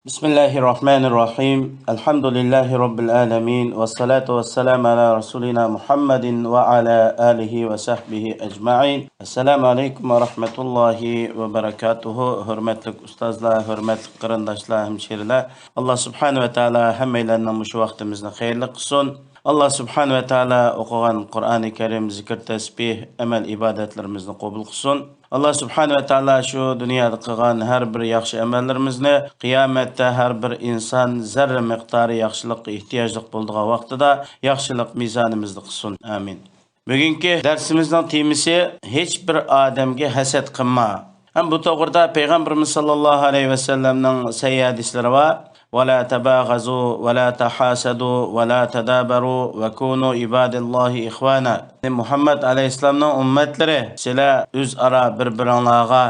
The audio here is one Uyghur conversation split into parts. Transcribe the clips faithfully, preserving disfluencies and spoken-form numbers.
بسم الله الرحمن الرحيم. الحمد لله رب العالمين. والصلاة والسلام على رسولنا محمد وعلى آله وصحبه أجمعين. السلام عليكم ورحمة الله وبركاته. ھۆرمەتلىك ئۇستازلار، ھۆرمەتلىك قېرىنداشلار، ھەمشىرىلەر. ئاللا سۇبھانەھۇ ۋە تائالا ھەممەيلەننىڭ مۇشۇ ۋاقتىمىزنى خەيرلىك قىلسۇن. ئاللا سۇبھانەھۇ ۋە تائالا ئوقۇغان قۇرئانى كەرىم، زىكىر تەسبىھ، ئەمەل ئىبادەتلىرىمىزنى قوبۇل قىلسۇن. ئاللا سۇبھانەھۇ ۋە تائالا شۇ دۇنيادا قىلغان ھەر بىر ياخشى ئەمەللىرىمىزنى قىيامەتتە ھەر بىر ئىنسان زەررە مىقدارى ياخشىلىققا ئېھتىياجلىق بولىدىغان ۋاقتىدا ياخشىلىق مىزانىمىزدا قىلسۇن. ئامىن. بۈگۈنكى دەرسىمىزنىڭ تېمىسى، ھېچ بىر ئادەمگە ھەسەت قىلما. ھەم بۇ توغرىدا پەيغەمبىرىمىز ساللاللاھۇ ئەلەيھى ۋەسەللەمنىڭ سەھىھ ھەدىسلىرى بار. «ولا تباغضوا ولا تحاسدوا ولا تدابروا وكونوا عباد الله إخوانا.» مۇھەممەد ئەلەيھىسسالامنىڭ ئۈممەتلىرى، سىلەر ئۆزئارا بىر-بىرىڭلارغا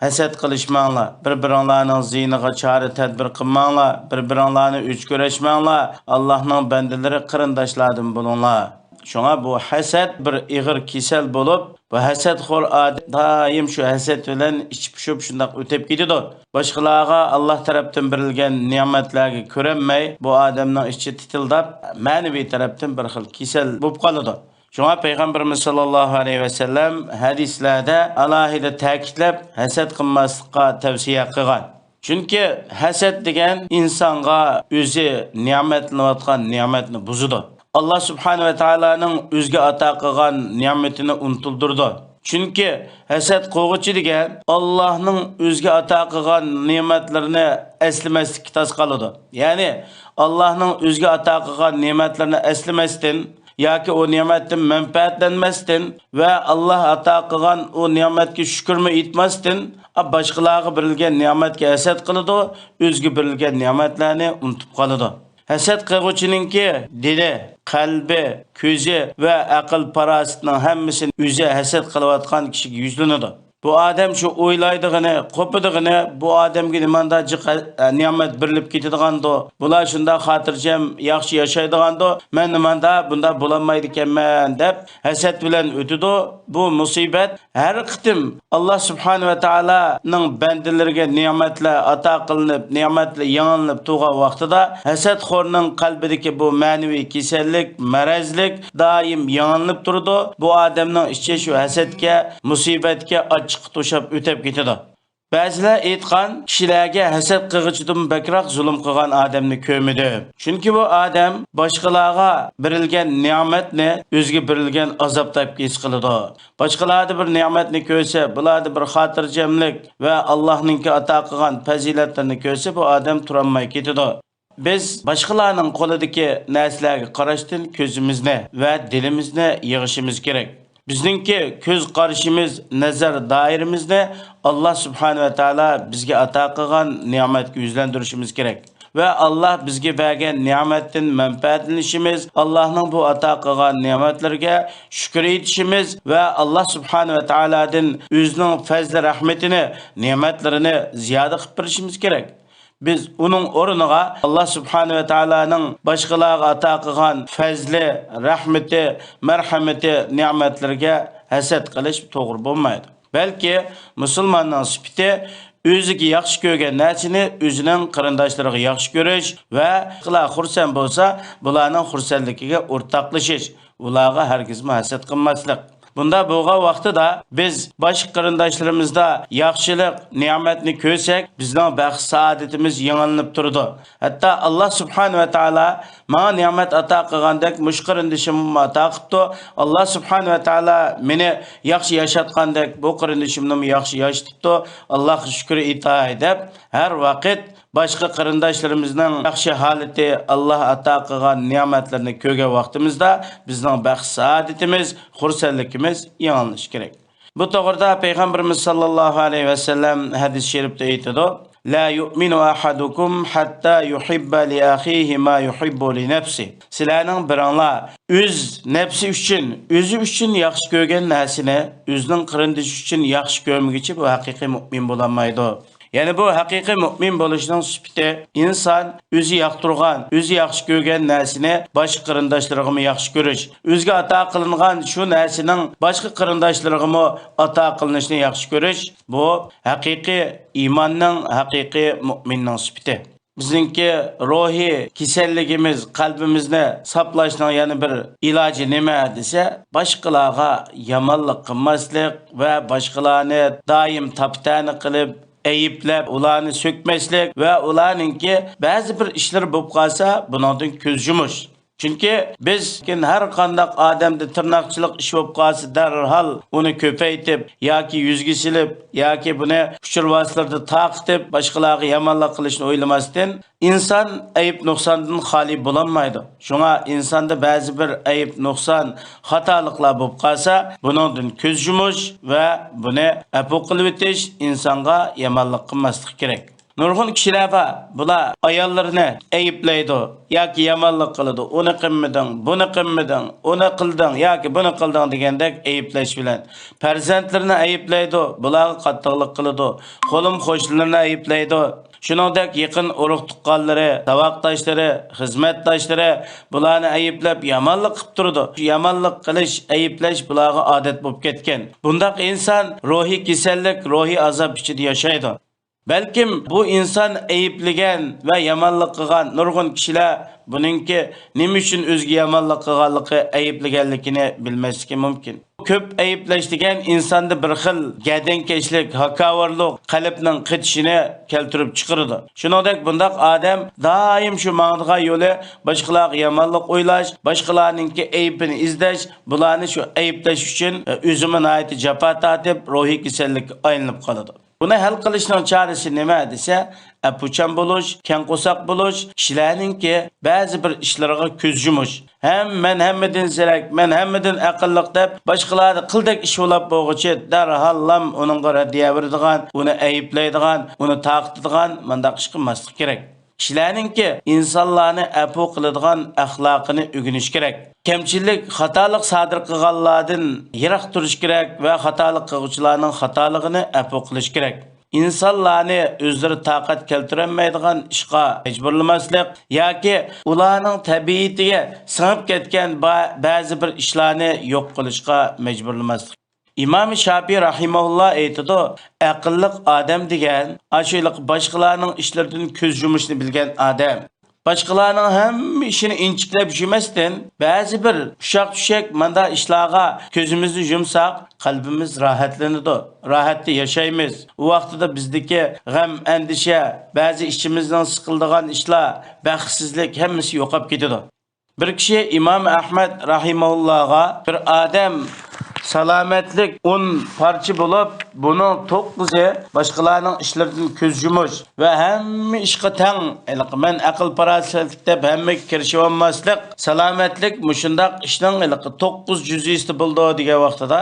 ھەسەت قىلىشماڭلار، بىر-بىرىڭلارنىڭ زىيىنىغا چارە تەدبىر قىلماڭلار، بىر-بىرىڭلارنى ئۆچ كۆرەشمەڭلار، ئاللاھنىڭ بەندىلىرى، قېرىنداشلاردىن بولۇڭلار. شۇڭا بۇ ھەسەت بىر ئېغىر كېسەل بولۇپ، بۇ ھەسەتخور ئادەم دائىم شۇ ھەسەت بىلەن ئىچى پۇشۇپ شۇنداق ئۆتۈپ كېتىدۇ. باشقىلارغا ئاللاھ تەرەپتىن بېرىلگەن نېمەتلەرگە كۆرەلمەي، بۇ ئادەمنىڭ ئىچى تىتىلداپ، مەنىۋى تەرەپتىن بىر خىل كېسەل بولۇپ قالىدۇ. شۇڭا پەيغەمبىرىمىز ساللاللاھۇ ئەلەيھى ۋەسەللەم ھەدىسلەردە ئالاھىدە تەكىتلەپ، ھەسەت قىلماسلىققا تەۋسىيە قىلغان. چۈنكى ھەسەت دېگەن ئىنسانغا ئۆزى نېمەتلىنىۋاتقان نېمەتنى بۇزىدۇ. ئاللاھ سۇبھانەھۇ ۋە تائالانىڭ ئۆزىگە ئاتا قىلغان نېمىتىنى ئۇنتۇلدۇرىدۇ. چۈنكى ھەسەت قىلغۇچى دېگەن ئاللاھنىڭ ئۆزىگە ئاتا قىلغان نېمەتلىرىنى ئەسلىمەسلىككە تاس قالىدۇ. يەنى ئاللاھنىڭ ئۆزىگە ئاتا قىلغان نېمەتلىرىنى ئەسلىمەستىن، ياكى ئۇ نېمەتتىن مەنپەئەتلەنمەستىن ۋە ئاللاھ ئاتا قىلغان ئۇ نېمەتكە شۈكۈرمۇ ئېيتماستىن، باشقىلارغا بېرىلگەن نېمەتكە ھەسەت قىلىدۇ، ئۆزىگە بېرىلگەن نېمەتلەرنى ئۇنتۇپ قالىدۇ. ھەسەت قىلغۇچىنىڭكى دىلى، قەلبى، كۆزى ۋە ئەقىل-پاراسىتىنىڭ ھەممىسىنى ئۆزى ھەسەت قىلىۋاتقان كىشىگە يۈزلىنىدۇ. بۇ ئادەم شۇ ئويلايدىغىنى، قوپىدىغىنى، بۇ ئادەمگە نېمانداق جىق ھە-، نېمەت بېرىلىپ كېتىدىغاندۇ، بۇلار شۇنداق خاتىرجەم، ياخشى ياشايدىغاندۇ، مەن نېماندا بۇنداق بولالمايدىكەنمەن دەپ ھەسەت بىلەن ئۆتىدۇ. بۇ مۇسىبەت ھەر قېتىم ئاللاھ سۇبھانەھۇ ۋە تائالانىڭ بەندىلىرىگە نېمەتلەر ئاتا قىلىنىپ، نېمەتلەر يېڭىلىنىپ تۇرغان ۋاقتىدا، ھەسەتخورنىڭ قەلبىدىكى بۇ مەنىۋى كېسەللىك، مەرەزلىك دائىم يېڭىلىنىپ تۇرىدۇ. بۇ ئادەمنىڭ ئىچى شۇ ھەسەتكە، مۇسىبەتكە، ئاچچىققا توشاپ ئۆتۈپ كېتىدۇ. بەزىلەر ئېيتقان، كىشىلەرگە ھەسەت قىلغۇچىدىن بەكرەك زۇلۇم قىلغان ئادەمنى كۆرمىدىم. چۈنكى بۇ ئادەم باشقىلارغا بېرىلگەن نېمەتنى ئۆزىگە بېرىلگەن ئازاب دەپ ھېس قىلىدۇ. باشقىلاردا بىر نېمەتنى كۆرسە، بۇلاردا بىر خاتىرجەملىك ۋە ئاللاھنىڭكى ئاتا قىلغان پەزىلەتلىرىنى كۆرسە، بۇ ئادەم تۇرالماي كېتىدۇ. بىز باشقىلارنىڭ قولىدىكى نەرسىلەرگە قاراشتىن كۆزىمىزنى ۋە دىلىمىزنى يىغىشىمىز كېرەك. بىزنىڭكى كۆز قارىشىمىز، نەزەر دائىرىمىزنى ئاللاھ سۇبھانەھۇ ۋە تائالا بىزگە ئاتا قىلغان نېمەتكە يۈزلەندۈرۈشىمىز كېرەك. ۋە ئاللاھ بىزگە بەرگەن نېمەتتىن مەنپەئەتلىنىشىمىز، ئاللاھنىڭ بۇ ئاتا قىلغان نېمەتلىرىگە شۈكۈر ئېيتىشىمىز ۋە ئاللاھ سۇبھانەھۇ ۋە تائالادىن ئۆزىنىڭ پەزلى رەھمىتىنى، نېمەتلىرىنى زىيادە قىلىپ بېرىشىمىز كېرەك. بىز ئۇنىڭ ئورنىغا ئاللاھ سۇبھانەھۇ ۋە تائالانىڭ باشقىلارغا ئاتا قىلغان پەزلى، رەھمىتى، مەرھەمىتى، نېمەتلىرىگە ھەسەت قىلىش توغرا بولمايدۇ. بەلكى مۇسۇلماننىڭ سۈپىتى ئۆزىگە ياخشى كۆرگەن نەرسىنى ئۆزىنىڭ قېرىنداشلىرىغا ياخشى كۆرۈش ۋە باشقىلار خۇرسەن بولسا، بۇلارنىڭ خۇرسەنلىكىگە ئورتاقلىشىش، ئۇلارغا ھەرگىزمۇ ھەسەت قىلماسلىق. بۇنداق بولغان ۋاقتىدا بىز باشقا قېرىنداشلىرىمىزدا ياخشىلىق، نېمەتنى كۆرسەك، بىزنىڭ بەخت-سائادىتىمىز يېڭىلىنىپ تۇرىدۇ. ھەتتا ئاللاھ سۇبھانەھۇ ۋە تائالا ماڭا نېمەت ئاتا قىلغاندەك مۇشۇ قېرىندىشىمغىمۇ ئاتا قىپتۇ. ئاللاھ سۇبھانەھۇ ۋە تائالا مېنى ياخشى ياشاتقاندەك بۇ قېرىندىشىمنىمۇ ياخشى ياشىتىپتۇ. ئاللاھقا شۈكۈر ئېيتاي دەپ ھەر ۋاقىت باشقا قېرىنداشلىرىمىزنىڭ ياخشى ھالىتى، ئاللاھ ئاتا قىلغان نېمەتلىرىنى كۆرگەن ۋاقتىمىزدا بىزنىڭ بەخت-سائادىتىمىز، خۇرسەنلىكىمىز يېڭىلىنىشى كېرەك. بۇ توغرىدا پەيغەمبىرىمىز ساللاللاھۇ ئەلەيھى ۋەسەللەم ھەدىس شېرىپتە ئېيتىدۇ، لا يؤمن أحدكم حتى يحب لأخيه ما يحب لنفسه. سىلەرنىڭ بىرىڭلار ئۆز نەپسى ئۈچۈن، ئۆزى ئۈچۈن ياخشى كۆرگەن نەرسىنى ئۆزىنىڭ قېرىندىشى ئۈچۈن ياخشى كۆرمىگۈچە بۇ ھەقىقىي مۇئمىن بولالمايدۇ. يەنى بۇ ھەقىقىي مۇئمىن بولۇشنىڭ سۈپىتى، ئىنسان ئۆزى ياقتۇرغان، ئۆزى ياخشى كۆرگەن نەرسىنى باشقا قېرىنداشلىرىغىمۇ ياخشى كۆرۈش، ئۆزىگە ئاتا قىلىنغان شۇ نەرسىنىڭ باشقا قېرىنداشلىرىغىمۇ ئاتا قىلىنىشىنى ياخشى كۆرۈش، بۇ ھەقىقىي ئىماننىڭ، ھەقىقىي مۇئمىننىڭ سۈپىتى. بىزنىڭكى روھىي كېسەللىكىمىز، قەلبىمىزنى ساپلاشنىڭ يەنە بىر ئىلاجى نېمە دېسە، باشقىلارغا يامانلىق قىلماسلىق ۋە باشقىلارنى دائىم تاپا-تەنە قىلىپ، ئەيىبلەپ، ئۇلارنى سۆكمەسلىك ۋە ئۇلارنىڭكى بەزى بىر ئىشلىرى بولۇپ قالسا، بۇنىڭدىن كۆز يۇمۇش. چۈنكى بىز ھەر قانداق ئادەمدە تىرناقچىلىق ئىش بولۇپ قالسا، دەرھال ئۇنى كۆپەيتىپ ياكى يۈزگە سېلىپ ياكى بۇنى ئۇچۇر ۋاسىتىلىرىدە تارقىتىپ، باشقىلارغا يامانلىق قىلىشنى ئويلىماستىن، ئىنسان ئەيىب-نۇقساندىن خالىي بولالمايدۇ. شۇڭا ئىنساندا بەزى بىر ئەيىب-نۇقسان، خاتالىقلار بولۇپ قالسا، بۇنىڭدىن كۆز يۇمۇش ۋە بۇنى ئەپۇ قىلىۋېتىش، ئىنسانغا يامانلىق قىلماسلىق كېرەك. نۇرغۇن كىشىلەر بار، بۇلار ئاياللىرىنى ئەيىبلەيدۇ ياكى يامانلىق قىلىدۇ، ئۇنى قىلمىدىڭ، بۇنى قىلمىدىڭ، ئۇنى قىلدىڭ ياكى بۇنى قىلدىڭ دېگەندەك ئەيىبلەش بىلەن. پەرزەنتلىرىنى ئەيىبلەيدۇ، بۇلارغا قاتتىقلىق قىلىدۇ، قولۇم-قوشنىلىرىنى ئەيىبلەيدۇ. شۇنىڭدەك يېقىن ئۇرۇق-تۇغقانلىرى، ساۋاقداشلىرى، خىزمەتداشلىرى بۇلارنى ئەيىبلەپ يامانلىق قىلىپ تۇرىدۇ. يامانلىق قىلىش، ئەيىبلەش بۇلارغا ئادەت بولۇپ كەتكەن. بۇنداق ئىنسان روھىي كېسەللىك، روھىي ئازاب ئىچىدە ياشايدۇ. بەلكىم بۇ ئىنسان ئەيىبلىگەن ۋە يامانلىق قىلغان نۇرغۇن كىشىلەر بۇنىڭكى نېمە ئۈچۈن ئۆزىگە يامانلىق قىلغانلىقى، ئەيىبلىگەنلىكىنى بىلمەسلىكى مۇمكىن. كۆپ ئەيىبلەش دېگەن ئىنساندا بىر خىل گەدەنكەشلىك، ھاكاۋۇرلۇق، قەلبنىڭ قېتىشىنى كەلتۈرۈپ چىقىرىدۇ. شۇنىڭدەك بۇنداق ئادەم دائىم شۇ ماڭىدىغان يولى باشقىلارغا يامانلىق ئويلاش، باشقىلارنىڭكى ئەيىبىنى ئىزدەش، بۇلارنى شۇ ئەيىبلەش ئۈچۈن ئۆزىمۇ ناھايىتى جاپا تارتىپ، روھىي كېسەللىككە ئايلىنىپ قالىدۇ. بۇنى ھەل قىلىشنىڭ چارىسى نېمە دېسە، ئەپۇچان بولۇش، كەڭ قورساق بولۇش، كىشىلەرنىڭكى بەزى بىر ئىشلىرىغا كۆز يۇمۇش. ھەم مەن ھەممىدىن زېرەك، مەن ھەممىدىن ئەقىللىق دەپ، باشقىلاردا قىلدەك ئىش بولاپ بولغۇچە، دەرھاللام ئۇنىڭغا رەددىيە بېرىدىغان، ئۇنى ئەيىبلەيدىغان، ئۇنى تارقىتىدىغان مۇنداق ئىش قىلماسلىق كېرەك. كىشىلەرنىڭكى ئىنسانلارنى ئەپۇ قىلىدىغان ئەخلاقىنى ئۆگىنىش كېرەك. كەمچىلىك، خاتالىق سادىر قىلغانلاردىن يىراق تۇرۇش كېرەك ۋە خاتالىق قىلغۇچىلارنىڭ خاتالىقىنى ئەپۇ قىلىش كېرەك. ئىنسانلارنى ئۆزلىرى تاقەت كەلتۈرەلمەيدىغان ئىشقا مەجبۇرلىماسلىق ياكى ئۇلارنىڭ تەبىئىتىگە سىڭىپ كەتكەن با-، بەزى بىر ئىشلارنى يوق قىلىشقا مەجبۇرلىماسلىق. ئىمام شاپىي رەھىمەھۇللا ئېيتىدۇ، ئەقىللىق ئادەم دېگەن ئاشۇ باشقىلارنىڭ ئىشلىرىدىن كۆز يۇمۇشنى بىلگەن ئادەم. باشقىلارنىڭ ھەممە ئىشىنى ئىنچىكىلەپ يۈرمەستىن، بەزى بىر ئۇششاق-چۈششەك مانداق ئىشلارغا كۆزىمىزنى يۇمساق، قەلبىمىز راھەتلىنىدۇ. راھەتتە ياشايمىز. ئۇ ۋاقتىدا بىزدىكى غەم، ئەندىشە، بەزى ئىچىمىزنىڭ سىقىلىدىغان ئىشلار، بەختسىزلىك ھەممىسى يوقاپ كېتىدۇ. بىر كىشى ئىمام ئەھمەد رەھىمەھۇللاغا، بىر ئادەم سالامەتلىك ئون پارچە بولۇپ، بۇنىڭ توققۇزى باشقىلارنىڭ ئىشلىرىدىن كۆز يۇمۇش ۋە ھەممە ئىشقا تەڭ، ھېلىقى مەن ئەقىل-پاراسەتلىك دەپ ھەممىگە كىرىشىۋالماسلىق، سالامەتلىك مۇشۇنداق ئىشنىڭ ھېلىقى توققۇز جۈزئىسىدە بولىدۇ دېگەن ۋاقتىدا،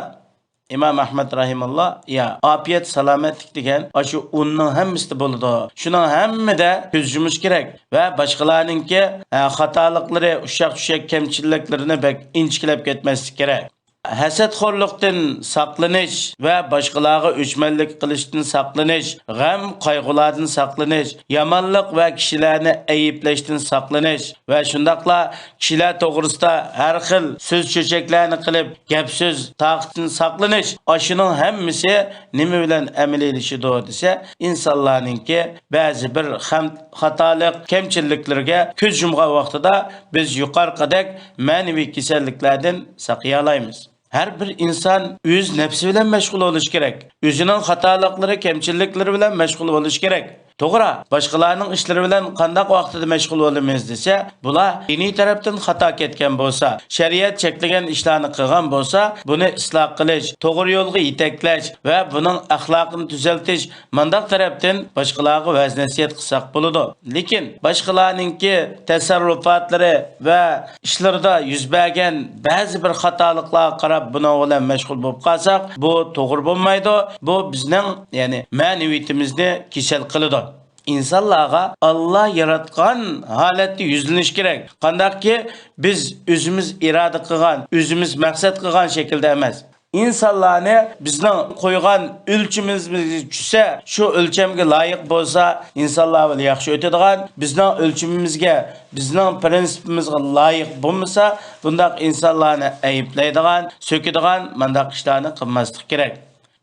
ئىمام ئەھمەد رەھىمەھۇللا، يا، ئاپىيەت، سالامەتلىك دېگەن ئاشۇ ئوننىڭ ھەممىسىدە بولىدۇ. شۇنىڭ ھەممىدە كۆز يۇمۇش كېرەك ۋە باشقىلارنىڭكى، ئە، خاتالىقلىرى، ئۇششاق-چۈششەك كەمچىلىكلىرىنى بەك ئىنچىكىلەپ كەتمەسلىك كېرەك. ھەسەتخورلۇقتىن ساقلىنىش ۋە باشقىلارغا ئۆچمەنلىك قىلىشتىن ساقلىنىش، غەم-قايغۇلاردىن ساقلىنىش، يامانلىق ۋە كىشىلەرنى ئەيىبلەشتىن ساقلىنىش، ۋە شۇنداقلا كىشىلەر توغرىسىدا ھەر خىل سۆز-چۆچەكلەرنى قىلىپ، گەپ-سۆز تاقىتىدىن ساقلىنىش، ئاشۇنىڭ ھەممىسى نېمە بىلەن ئەمەلىيلىشىدۇ دېسە، ئىنسانلارنىڭكى بەزى بىر خەم-، خاتالىق، كەمچىلىكلىرىگە كۆز يۇمغان ۋاقتىدا بىز يۇقىرىقىدەك مەنىۋى كېسەللىكلەردىن ساقىيالايمىز. ھەر بىر ئىنسان ئۆز نەپسى بىلەن مەشغۇل بولۇشى كېرەك. ئۆزىنىڭ خاتالىقلىرى، كەمچىلىكلىرى بىلەن مەشغۇل بولۇشى كېرەك. توغرا، باشقىلارنىڭ ئىشلىرى بىلەن قانداق ۋاقتىدا مەشغۇل بولىمىز دېسە، بۇلار دىنىي تەرەپتىن خاتا كەتكەن بولسا، شەرىئەت چەكلىگەن ئىشلارنى قىلغان بولسا، بۇنى ئىسلاھ قىلىش، توغرا يولغا يېتەكلەش ۋە بۇنىڭ ئەخلاقىنى تۈزەلتىش، مانداق تەرەپتىن باشقىلارغا ۋەز-نەسىھەت قىلساق بولىدۇ. لېكىن باشقىلارنىڭكى تەسەررۇپاتلىرى ۋە ئىشلىرىدا يۈز بەرگەن بەزى بىر خاتالىقلارغا قاراپ بۇنىڭ بىلەن مەشغۇل بولۇپ قالساق، بۇ توغرا بولمايدۇ. بۇ بىزنىڭ، يەنى مەنىۋىيىتىمىزنى كېسەل قىلىدۇ. ئىنسانلارغا ئاللا ياراتقان ھالەتتە يۈزلىنىش كېرەك. قانداقكى، بىز ئۆزىمىز ئىرادە قىلغان، ئۆزىمىز مەقسەت قىلغان شەكىلدە ئەمەس. ئىنسانلارنى بىزنىڭ قويغان ئۆلچىمىمىزگە چۈشسە، شۇ ئۆلچەمگە لايىق بولسا، ئىنسانلار بىلەن ياخشى ئۆتىدىغان، بىزنىڭ ئۆلچىمىمىزگە، بىزنىڭ پىرىنسىپىمىزغا لايىق بولمىسا، بۇنداق ئىنسانلارنى ئەيىبلەيدىغان، سۆكىدىغان مانداق ئىشلارنى قىلماسلىق كېرەك.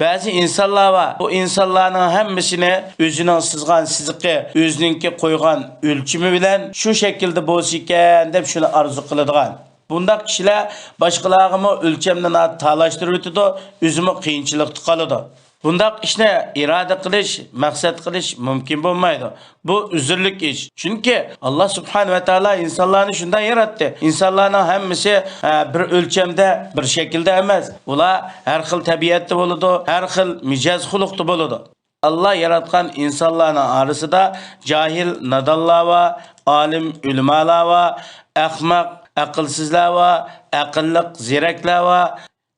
بەزى ئىنسانلار بار، بۇ ئىنسانلارنىڭ ھەممىسىنى ئۆزىنىڭ سىزغان سىزىقى، ئۆزىنىڭكى قويغان ئۆلچىمى بىلەن شۇ شەكىلدە بولسا ئىكەن دەپ شۇنى ئارزۇ قىلىدىغان. بۇنداق كىشىلەر باشقىلارغىمۇ ئۆلچەمنى ناتالاشتۇرۇۋېتىدۇ، ئۆزىمۇ قىيىنچىلىقتا قالىدۇ. بۇنداق ئىشنى ئىرادە قىلىش، مەقسەت قىلىش مۇمكىن بولمايدۇ. بۇ ئۈزۈرلۈك ئىش. چۈنكى ئاللا سۇبھانەھۇ ۋە تائالا ئىنسانلارنى شۇنداق ياراتتى. ئىنسانلارنىڭ ھەممىسى، ئە، بىر ئۆلچەمدە، بىر شەكىلدە ئەمەس. ئۇلار ھەر خىل تەبىئەتتە بولىدۇ، ھەر خىل مىجەز خۇلقتا بولىدۇ. ئاللا ياراتقان ئىنسانلارنىڭ ئارىسىدا جاھىل، نادانلار بار، ئالىم، ئۆلىمالار بار، ئەخمەق، ئەقىلسىزلەر بار، ئەقىللىق، زېرەكلەر بار،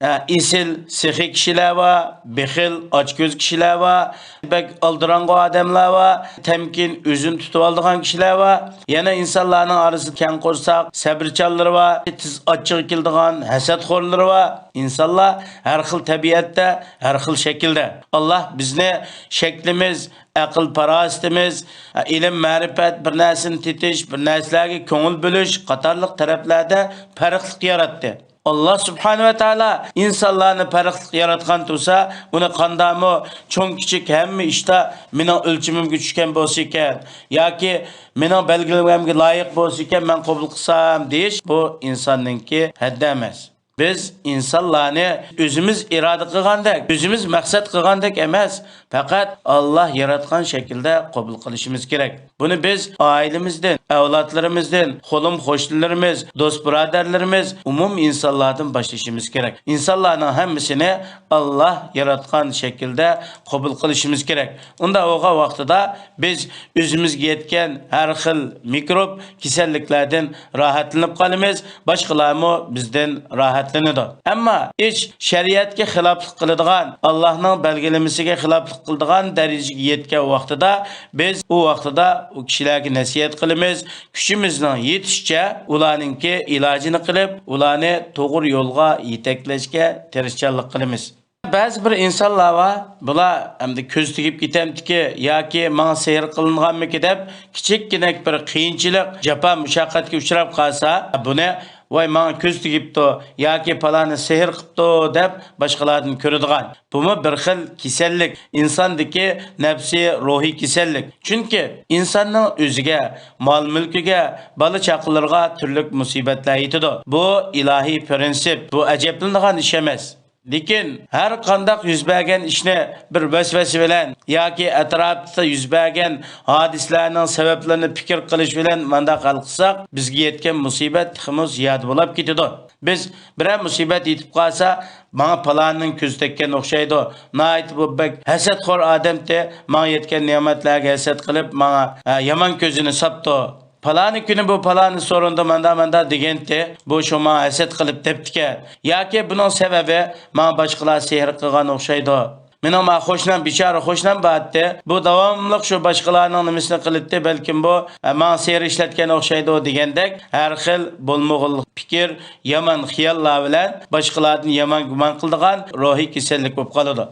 ئە، ئېسىل، سېخىي كىشىلەر بار، بېخىل، ئاچكۆز كىشىلەر بار، بەك ئالدىراڭغۇ ئادەملەر بار، تەمكىن، ئۆزىنى تۇتۇۋالىدىغان كىشىلەر بار. يەنە ئىنسانلارنىڭ ئارىسىدا كەڭ قورساق، سەۋرچانلىرى بار، تېز ئاچچىقى كېلىدىغان، ھەسەتخورلىرى بار. ئىنسانلار ھەر خىل تەبىئەتتە، ھەر خىل شەكىلدە. ئاللا بىزنى شەكلىمىز، ئەقىل-پاراسىتىمىز، ئىلىم-مەرىپەت، بىر نەرسىنى تېتىش، بىر نەرسىلەرگە كۆڭۈل بۆلۈش قاتارلىق تەرەپلەردە پەرقلىق ياراتتى. ئاللا سۇبھانەھۇ ۋە تائالا ئىنسانلارنى پەرقلىق ياراتقان تۇرسا، ئۇنى قانداقمۇ چوڭ-كىچىك ھەممە ئىشتا مېنىڭ ئۆلچىمىمگە چۈشكەن بولسا ئىكەن ياكى مېنىڭ بەلگىلىمەمگە لايىق بولسا ئىكەن، مەن قوبۇل قىلسام دېيىش، بۇ ئىنساننىڭكى ھەددى ئەمەس. بىز ئىنسانلارنى ئۆزىمىز ئىرادە قىلغاندەك، ئۆزىمىز مەقسەت قىلغاندەك ئەمەس، پەقەت ئاللا ياراتقان شەكىلدە قوبۇل قىلىشىمىز كېرەك. بۇنى بىز ئائىلىمىزدىن، ئەۋلادلىرىمىزدىن، قولۇم-قوشنىلىرىمىز، دوست-بۇرادەرلىرىمىز، ئومۇمىي ئىنسانلاردىن باشلىشىمىز كېرەك. ئىنسانلارنىڭ ھەممىسىنى ئاللا ياراتقان شەكىلدە قوبۇل قىلىشىمىز كېرەك. ئۇنداق بولغان ۋاقتىدا بىز ئۆزىمىزگە يەتكەن ھەر خىل مىكروب كېسەللىكلەردىن راھەتلىنىپ قالىمىز، باشقىلارمۇ بىزدىن راھەتلىنىدۇ. ئەمما ئىش شەرىئەتكە خىلاپلىق قىلىدىغان، ئاللانىڭ بەلگىلىمىسىگە خىلاپلىق قىلىدىغان دەرىجىگە يەتكەن ۋاقتىدا، بىز ئۇ ۋاقتىدا ئۇ كىشىلەرگە نەسىھەت قىلىمىز، كۈچىمىزنىڭ يېتىشىچە ئۇلارنىڭكى ئىلاجىنى قىلىپ، ئۇلارنى توغرا يولغا يېتەكلەشكە تىرىشچانلىق قىلىمىز. بەزى بىر ئىنسانلار بار، بۇلار ئەمدى كۆز تېگىپ كېتەمدىكى ياكى ماڭا سېھىر قىلىنغانمىكى دەپ كىچىككىنە بىر قىيىنچىلىق، جاپا، مۇشەققەتكە ئۇچراپ قالسا، بۇنى ۋاي ماڭا كۆز تېگىپتۇ ياكى پالانى سېھىر قىپتۇ دەپ باشقىلاردىن كۆرىدىغان. بۇمۇ بىر خىل كېسەللىك، ئىنساندىكى نەپسىي روھىي كېسەللىك. چۈنكى ئىنساننىڭ ئۆزىگە، مال-مۈلكىگە، بالا-چاقىلىرىغا تۈرلۈك مۇسىبەتلەر يېتىدۇ. بۇ ئىلاھىي پىرىنسىپ، بۇ ئەجەبلىنىدىغان ئىش ئەمەس. لېكىن ھەر قانداق يۈز بەرگەن ئىشنى بىر ۋەسۋەسە بىلەن ياكى ئەتراپتا يۈز بەرگەن ھادىسىلەرنىڭ سەۋەبلىرىنى پىكىر قىلىش بىلەن مانداق ھەل قىلساق، بىزگە يەتكەن مۇسىبەت تېخىمۇ زىيادە بولاپ كېتىدۇ. بىز بىرەر مۇسىبەت يېتىپ قالسا، ماڭا پالانىنىڭ كۆزى تەگكەن ئوخشايدۇ، ناھايىتى بۇ بەك ھەسەتخور ئادەمتى، ماڭا يەتكەن نېمەتلەرگە ھەسەت قىلىپ، ماڭا، ھە، يامان كۆزىنى ساپتۇ. پالانى كۈنى بۇ پالانى سورۇندا مانداق مانداق دېگەنتى، بۇ شۇ ماڭا ھەسەت قىلىپ دەپتىكەن. ياكى بۇنىڭ سەۋەبى ماڭا باشقىلار سېھىر قىلغان ئوخشايدۇ. مېنىڭ ما قوشنام، بىچارە قوشنام بارتتى، بۇ داۋاملىق شۇ باشقىلارنىڭ نېمىسىنى قىلىتتى، بەلكىم بۇ، ئە، ماڭا سېھىر ئىشلەتكەن ئوخشايدۇ دېگەندەك ھەر خىل بولمىغۇللۇق پىكىر، يامان خىياللار بىلەن باشقىلاردىن يامان گۇمان قىلىدىغان روھىي كېسەللىك بولۇپ قالىدۇ.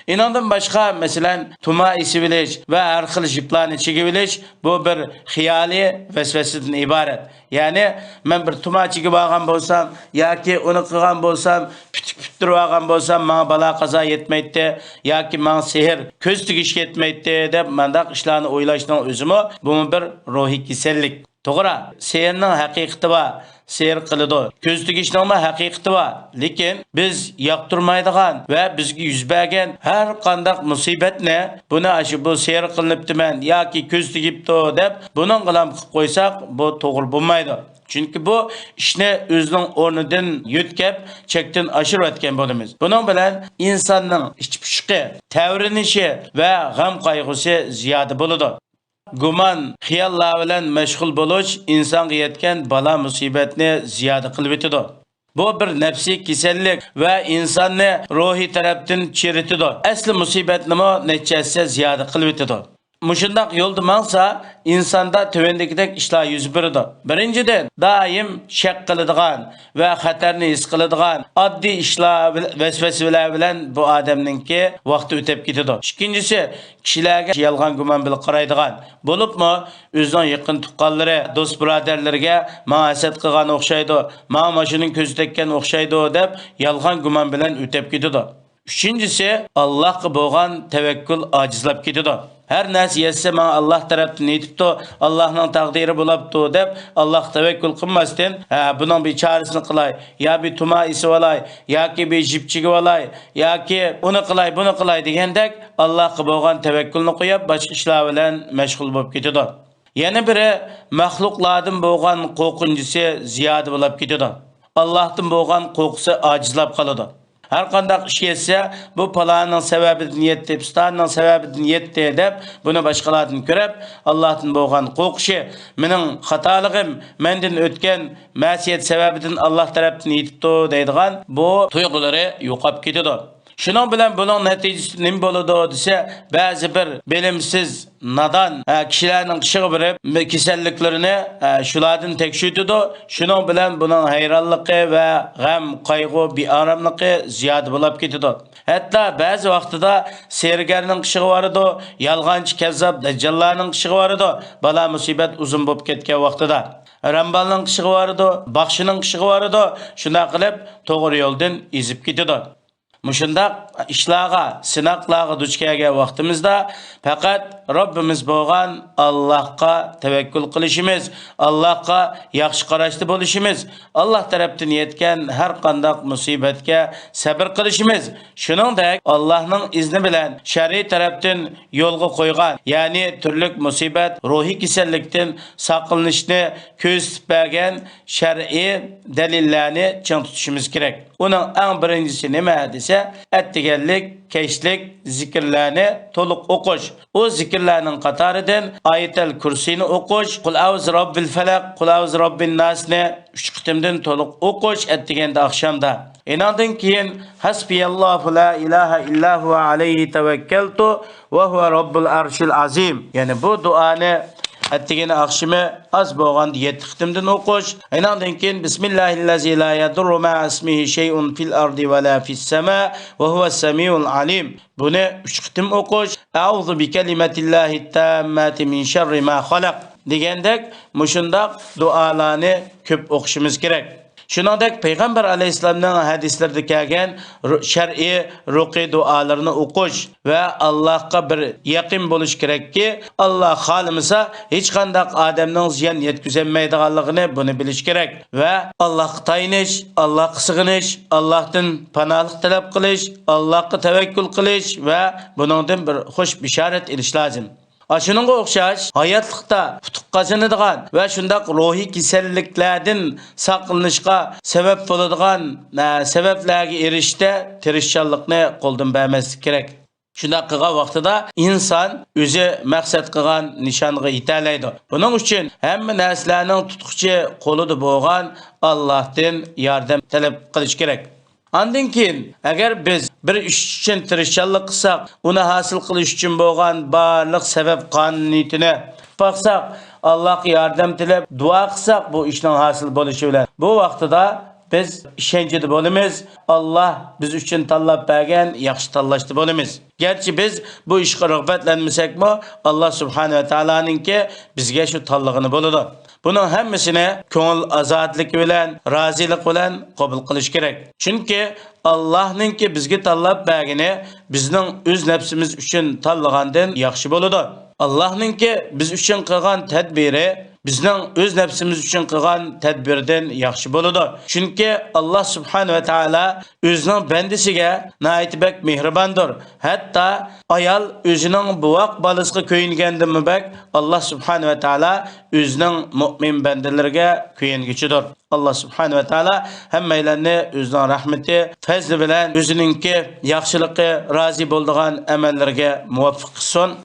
ئېنىڭدىن باشقا، مەسىلەن، تۇما ئېسىۋېلىش ۋە ھەر خىل ژىپلارنى چىگىۋېلىش، بۇ بىر خىيالىي ۋەسۋەسىدىن ئىبارەت. يەنى، مەن بىر تۇما چىگىپ ئالغان بولسام ياكى ئۇنى قىلغان بولسام، پۈتۈك پۈتتۈرۈپ ئالغان بولسام، ماڭا بالا قازا يەتمەيتتى ياكى ماڭا سېھىر، كۆز تېگىش يەتمەيتتى دەپ مانداق ئىشلارنى ئويلاشنىڭ ئۆزىمۇ، بۇمۇ بىر روھىي كېسەللىك. توغرا، سېھىرنىڭ ھەقىقىتى بار، سېھىر قىلىدۇ. كۆز تېگىشنىڭمۇ ھەقىقىتى بار. لېكىن بىز ياقتۇرمايدىغان ۋە بىزگە يۈز بەرگەن ھەر قانداق مۇسىبەتنى، بۇنى ئاشۇ بۇ سېھىر قىلىنىپتىمەن ياكى كۆز تېگىپتۇ دەپ بۇنىڭغىلا قىلىپ قويساق، بۇ توغرا بولمايدۇ. چۈنكى بۇ ئىشنى ئۆزىنىڭ ئورنىدىن يۆتكەپ، چەكتىن ئاشۇرۇۋەتكەن بولىمىز. بۇنىڭ بىلەن ئىنساننىڭ ئىچ پۇشۇقى، تەۋرىنىشى ۋە غەم قايغۇسى زىيادە بولىدۇ. گۇمان، خىياللار بىلەن مەشغۇل بولۇش ئىنسانغا يەتكەن بالا-مۇسىبەتنى زىيادە قىلىۋېتىدۇ. بۇ بىر نەپسىي كېسەللىك ۋە ئىنساننى روھىي تەرەپتىن چىرىتىدۇ. ئەسلى مۇسىبەتنىمۇ نەچچە ھەسسە زىيادە قىلىۋېتىدۇ. مۇشۇنداق يولدا ماڭسا، ئىنساندا تۆۋەندىكىدەك ئىشلار يۈز بېرىدۇ. بىرىنچىدىن، دائىم شەك قىلىدىغان ۋە خەتەرنى ھېس قىلىدىغان، ئاددىي ئىشلار بىل-، ۋەسۋەسىلەر بىلەن بۇ ئادەمنىڭكى ۋاقتى ئۆتۈپ كېتىدۇ. ئىككىنچىسى، كىشىلەرگە يالغان گۇمان بىلەن قارايدىغان، بولۇپمۇ ئۆزىنىڭ يېقىن تۇغقانلىرى، دوست-بۇرادەرلىرىگە ماڭا ھەسەت قىلغان ئوخشايدۇ، ماڭا ماشۇنىڭ كۆزى تەگكەن ئوخشايدۇ دەپ يالغان گۇمان بىلەن ئۆتۈپ كېتىدۇ. ئۈچىنچىسى، ئاللاھقا بولغان تەۋەككۈل ئاجىزلاپ كېتىدۇ. ھەر نەرسە يەتسە ماڭا ئاللاھ تەرەپتىن يېتىپتۇ، ئاللاھنىڭ تەقدىرى بولاپتۇ دەپ، ئاللاھقا تەۋەككۈل قىلماستىن، ھە، بۇنىڭ بىر چارىسىنى قىلاي، يا بىر تۇما ئېسىۋالاي، ياكى بىر ژىپ چىگىۋالاي، ياكى ئۇنى قىلاي، بۇنى قىلاي دېگەندەك، ئاللاھقا بولغان تەۋەككۈلنى قويۇپ، باشقا ئىشلار بىلەن مەشغۇل بولۇپ كېتىدۇ. يەنە بىرى، مەخلۇقلاردىن بولغان قورقۇنچىسى زىيادە بولاپ كېتىدۇ. ئاللاھتىن بولغان قورقۇسى ئاجىزلاپ قالىدۇ. ھەر قانداق ئىش يەتسە، بۇ پالانىڭ سەۋەبىدىن يەتتى، پىستانىنىڭ سەۋەبىدىن يەتتى دەپ، بۇنى باشقىلاردىن كۆرۈپ، ئاللاھتىن بولغان قورقۇشى، مېنىڭ خاتالىقىم، مەندىن ئۆتكەن مەسىيەت سەۋەبىدىن ئاللاھ تەرەپتىن يېتىپتۇ دەيدىغان بۇ تۇيغۇلىرى يوقاپ كېتىدۇ. شۇنىڭ بىلەن بۇنىڭ نەتىجىسى نېمە بولىدۇ دېسە، بەزى بىر بىلىمسىز، نادان، ھە، كىشىلەرنىڭ قېشىغا بېرىپ، كېسەللىكلىرىنى، ھە، شۇلاردىن تەكشۈرتىدۇ. شۇنىڭ بىلەن بۇنىڭ ھەيرانلىقى ۋە غەم، قايغۇ، بىئاراملىقى زىيادە بولاپ كېتىدۇ. ھەتتا بەزى ۋاقتىدا سېھىرگەرنىڭ قېشىغا بارىدۇ، يالغانچى، كەززاپ، دەججاللارنىڭ قېشىغا بارىدۇ، بالا مۇسىبەت ئۇزۇن بولۇپ كەتكەن ۋاقتىدا. رامبالنىڭ قېشىغا بارىدۇ، باخشىنىڭ قېشىغا بارىدۇ، شۇنداق قىلىپ توغرا يولدىن ئېزىپ كېتىدۇ. مۇشۇنداق ئىشلارغا، سىناقلارغا دۇچ كەلگەن ۋاقتىمىزدا پەقەت رەببىمىز بولغان ئاللاھقا تەۋەككۈل قىلىشىمىز، ئاللاھقا ياخشى قاراشتا بولۇشىمىز، ئاللاھ تەرەپتىن يەتكەن ھەر قانداق مۇسىبەتكە سەبىر قىلىشىمىز، شۇنىڭدەك ئاللاھنىڭ ئىزنى بىلەن شەرئىي تەرەپتىن يولغا قويغان، يەنى تۈرلۈك مۇسىبەت، روھىي كېسەللىكتىن ساقلىنىشنى كۆرسىتىپ بەرگەن شەرئىي دەلىللەرنى چىڭ تۇتۇشىمىز كېرەك. ئۇنىڭ ئەڭ بىرىنچىسى نېمە دېسە، ئەتىگەنلىك، كەچلىك زىكىرلەرنى تولۇق ئوقۇش. ئۇ زىكىرلەرنىڭ قاتارىدىن ئايەتەل كۇرسىنى ئوقۇش، قۇل ئەئۇزۇ رەببىل فەلەق، قۇل ئەئۇزۇ رەببىن ناسنى ئۈچ قېتىمدىن تولۇق ئوقۇش ئەتىگەندە، ئاخشامدا. ئېنىڭدىن كېيىن ھەسبىياللاھۇ لا ئىلاھە ئىللا ھۇۋە ئەلەيھى تەۋەككەلتۇ ۋە ھۇۋە رەببۇل ئەرشىل ئەزىم. يەنى بۇ دۇئانى ئەتىگىنى ئاخشىمى ئاز بولغاندا يەتتە قېتىمدىن ئوقۇش. ئېنىڭدىن كېيىن بىسمىللاھىللەزى لا يەدۇررۇ مەئە ئىسمىھى شەيئۇن فىل ئەردى ۋە لا فىس سەما ۋە ھۇۋەس سەمىئۇل ئەلىم. بۇنى ئۈچ قېتىم ئوقۇش. ئەئۇزۇ بىكەلىمەتىللاھىت تامماتى مىن شەررى ما خەلەق دېگەندەك مۇشۇنداق دۇئالارنى كۆپ ئوقۇشىمىز كېرەك. شۇنىڭدەك پەيغەمبەر ئەلەيھىسسالامنىڭ ھەدىسلىرىدە كەلگەن رۇ-، شەرئىي رۇقى دۇئالىرىنى ئوقۇش ۋە ئاللاھقا بىر يېقىن بولۇش كېرەككى، ئاللاھ خالىمىسا ھېچقانداق ئادەمنىڭ زىيان يەتكۈزەلمەيدىغانلىقىنى بۇنى بىلىش كېرەك ۋە ئاللاھقا تايىنىش، ئاللاھقا سىغىنىش، ئاللاھتىن پاناھلىق تەلەپ قىلىش، ئاللاھقا تەۋەككۈل قىلىش ۋە بۇنىڭدىن بىر خۇش بېشارەت ئېلىش لازىم. ئاشۇنىڭغا ئوخشاش ھاياتلىقتا ئۇتۇق قازىنىدىغان ۋە شۇنداق روھىي كېسەللىكلەردىن ساقلىنىشقا سەۋەب بولىدىغان، ئە، سەۋەبلەرگە ئېرىشىشتە تىرىشچانلىقنى قولدىن بەرمەسلىك كېرەك. شۇنداق قىلغان ۋاقتىدا ئىنسان ئۆزى مەقسەت قىلغان نىشانغا يېتەلەيدۇ. بۇنىڭ ئۈچۈن ھەممە نەرسىلەرنىڭ تۇتقۇچى قولىدا بولغان ئاللاھتىن ياردەم تەلەپ قىلىش كېرەك. ئاندىن كېيىن، ئەگەر بىز بىر ئىش ئۈچۈن تىرىشچانلىق قىلساق، ئۇنى ھاسىل قىلىش ئۈچۈن بولغان بارلىق سەۋەب قانۇنىيىتىنى باقساق، ئاللاھقا ياردەم تىلەپ دۇئا قىلساق، بۇ ئىشنىڭ ھاسىل بولۇشى بىلەن، بۇ ۋاقتىدا بىز ئىشەنچىدە بولىمىز، ئاللاھ بىز ئۈچۈن تاللاپ بەرگەن ياخشى تاللاشتا بولىمىز. گەرچە بىز بۇ ئىشقا رىغبەتلەنمىسەكمۇ، ئاللاھ سۇبھانەھۇ ۋە تائالانىڭكى بىزگە شۇ تاللىغىنى بولىدۇ. بۇنىڭ ھەممىسىنى كۆڭۈل ئازادىلىكى بىلەن، رازىلىق بىلەن قوبۇل قىلىش كېرەك. چۈنكى ئاللاھنىڭكى بىزگە تاللاپ بەرگىنى بىزنىڭ ئۆز نەپسىمىز ئۈچۈن تاللىغاندىن ياخشى بولىدۇ. ئاللاھنىڭكى بىز ئۈچۈن قىلغان تەدبىرى بىزنىڭ ئۆز نەپسىمىز ئۈچۈن قىلغان تەدبىردىن ياخشى بولىدۇ. چۈنكى ئاللاھ سۇبھانەھۇ ۋە تائالا ئۆزىنىڭ بەندىسىگە ناھايىتى بەك مېھرىباندۇر. ھەتتا ئايال ئۆزىنىڭ بوۋاق بالىسىغا كۆيۈنگەندىنمۇ بەك ئاللاھ سۇبھانەھۇ ۋە تائالا ئۆزىنىڭ مۆمىن بەندىلىرىگە كۆيۈنگۈچىدۇر. ئاللاھ سۇبھانەھۇ ۋە تائالا ھەممەيلەننى ئۆزىنىڭ رەھمىتى، پەزلى بىلەن ئۆزىنىڭكى ياخشىلىقى، رازى بولىدىغان ئەمەللىرىگە مۇۋەپپەق قىلسۇن.